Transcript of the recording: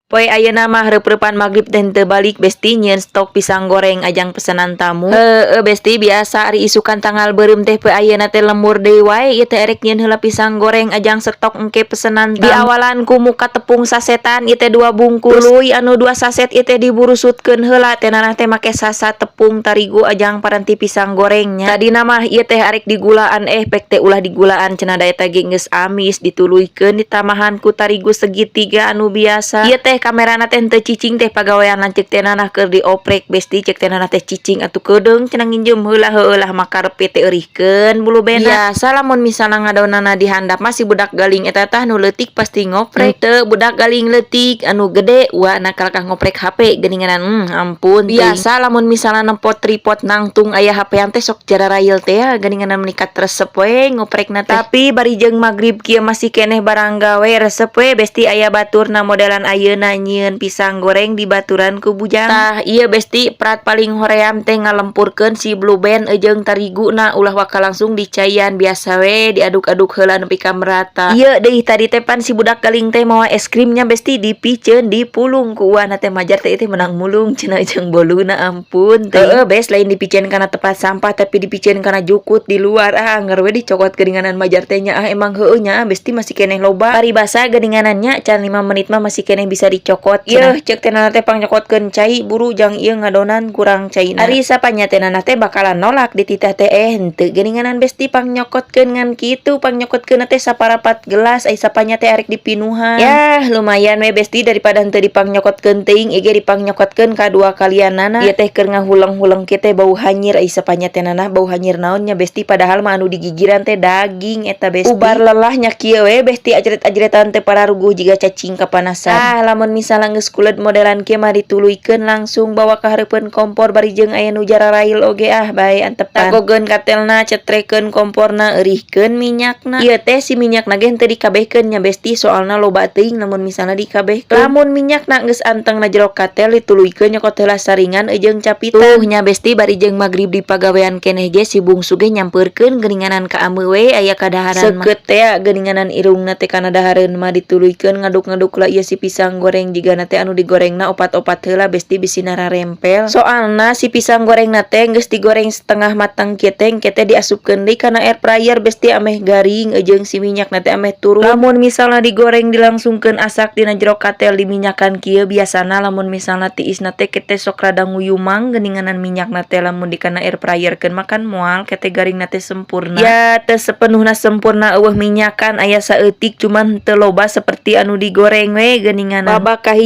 Poe ayeuna mah reup-reupan magrib teh henteu balik, Besti, nyieun stok pisang goreng ajang pesanan tamu. Heueuh, Besti, biasa ari isukan tanggal beureum teh poe ayeuna teh lembur deui wae. Ieu teh erek nyieun heula pisang goreng ajang stok engke pesenan tamu. Diawalan ku muka tepung sasetan ieu teh dua bungkus. Tuluy anu dua saset ieu teh diburusutkeun heula teh nanah teh make sasa tepung tarigu ajang paranti pisang gorengnya. Tadina mah ieu teh arek digulaan, eh pek teh ulah digulaan cenah, da eta ge geus amis. Dituluykeun ditamahan ku tarigu segitiga anu biasa. Ieu teh kamerana teh henteu cicing teh pagawean lanceuk teh nanah keur dioprek, Besti. Ceuk teh nanah teh, "Cicing atuh keudeung," cenah, "nginjem heula." Heueuh lah, makarep teh eurihkeun bulu bena. Biasa lamun misalna ngadonana di handap mah si budak galing eta tah nu leutik pasti ngoprek. Teu budak galing leutik, anu gede wa nakal kah ngoprek HP geuninganan. Ampun. Biasa lamun misalna nempo tripod nangtung aya HP-an teh sok jararail teh ya geuninganan, menikat resep we ngoprekna teh. Tapi bari jeung magrib kieu masih keneh barang gawe, resep we, Besti, aya baturna modelan ayeuna nyieun pisang goreng di baturan ku bujang. Tah ieu, Besti, prat paling hoream teh ngalempurkeun si Blue Band jeung tariguna, ulah waka langsung dicaian, biasa we diaduk-aduk heula nepi ka merata. Ieu deui tadi teh pan si budak galing teh mawa es krimnya, Besti, dipiceun dipulung ku uana teh, majar teh teh menang mulung cenah jeung boluna, ampun teh. Heueuh, Bes, lain dipiceun kana tempat sampah tapi dipiceun kana jukut di luar. Ah, angger we dicokot geuninganan majar teh nya. Ah, emang heueuh nya, Besti, masih keneh loba paribasa geuninganan nya, can 5 menit mah masih keneh bisa dicokot. Yeuh, ceuk teh nana teh, "Pang nyokotkeun cai buru jang ieu ngadonan kurang caina." Ari sapanya teh nana teh bakalan nolak dititah teh, eh henteu geuninganan, Besti, pang nyokotkeun ngan kitu, pang nyokotkeun teh saparapat gelas, ai sapanya teh arek dipinuhan. Yah, lumayan we, Besti, daripada henteu dipang nyokotkeun teuing ige dipang nyokotkeun kadua kalianana. Ieu teh keur ngahuleng-huleng kieu teh bau hanyir, ai sapanya teh nana bau hanyir naon nya, Besti, padahal mah anu digigiran teh daging eta, Besti. Ubar lelahnya kieu we, Besti, ajret-ajretan teh pararuguh jiga cacing kapanasan. Ah, lamun misalnya geus kuled modelan kieu mah dituluykeun langsung bawa ka hareupeun kompor bari jeung aya nu jararail oge. Ah, bae antepan. Tagogeun katelna, cetrekeun komporna, eurihkeun minyakna. Ieu teh si minyakna ge henteu dikabehkeun nya, Besti, soalna loba teuing lamun misalna dikabehkeun. Lamun minyakna geus anteng na jero katel, dituluykeun nyokot heula saringan jeung capitan. Tuh nya, Besti, bari jeung magrib di pagawean keneh ge si bungsu ge nyampeurkeun geuninganan ka ameu we aya kadaharan mah. Seukeut teh geuninganan irungna teh kana dahareun mah. Dituluykeun ngaduk-ngaduk lah ieu si pisang goreng, jigana teh anu digorengna opat-opat heula, Besti, bisi nararempel. Soalna si pisang gorengna teh geus digoreng setengah matang kieu teh, engke teh diasupkeun deui kana air fryer, Besti, ameh garing jeung si minyakna teh ameh turun. Lamun misalna digoreng dilangsungkeun asak dina jero katel diminyakan kieu, biasana lamun misalna tiisna teh kete sok rada nguyumang geuninganan minyakna teh. Lamun di kana air fryer keun makan moal kete garingna teh sempurna. Ya teu sepenuhna sempurna eueuh minyakan, aya saeutik, cuman teu loba seperti anu digoreng we geuninganan. Babak kahiji.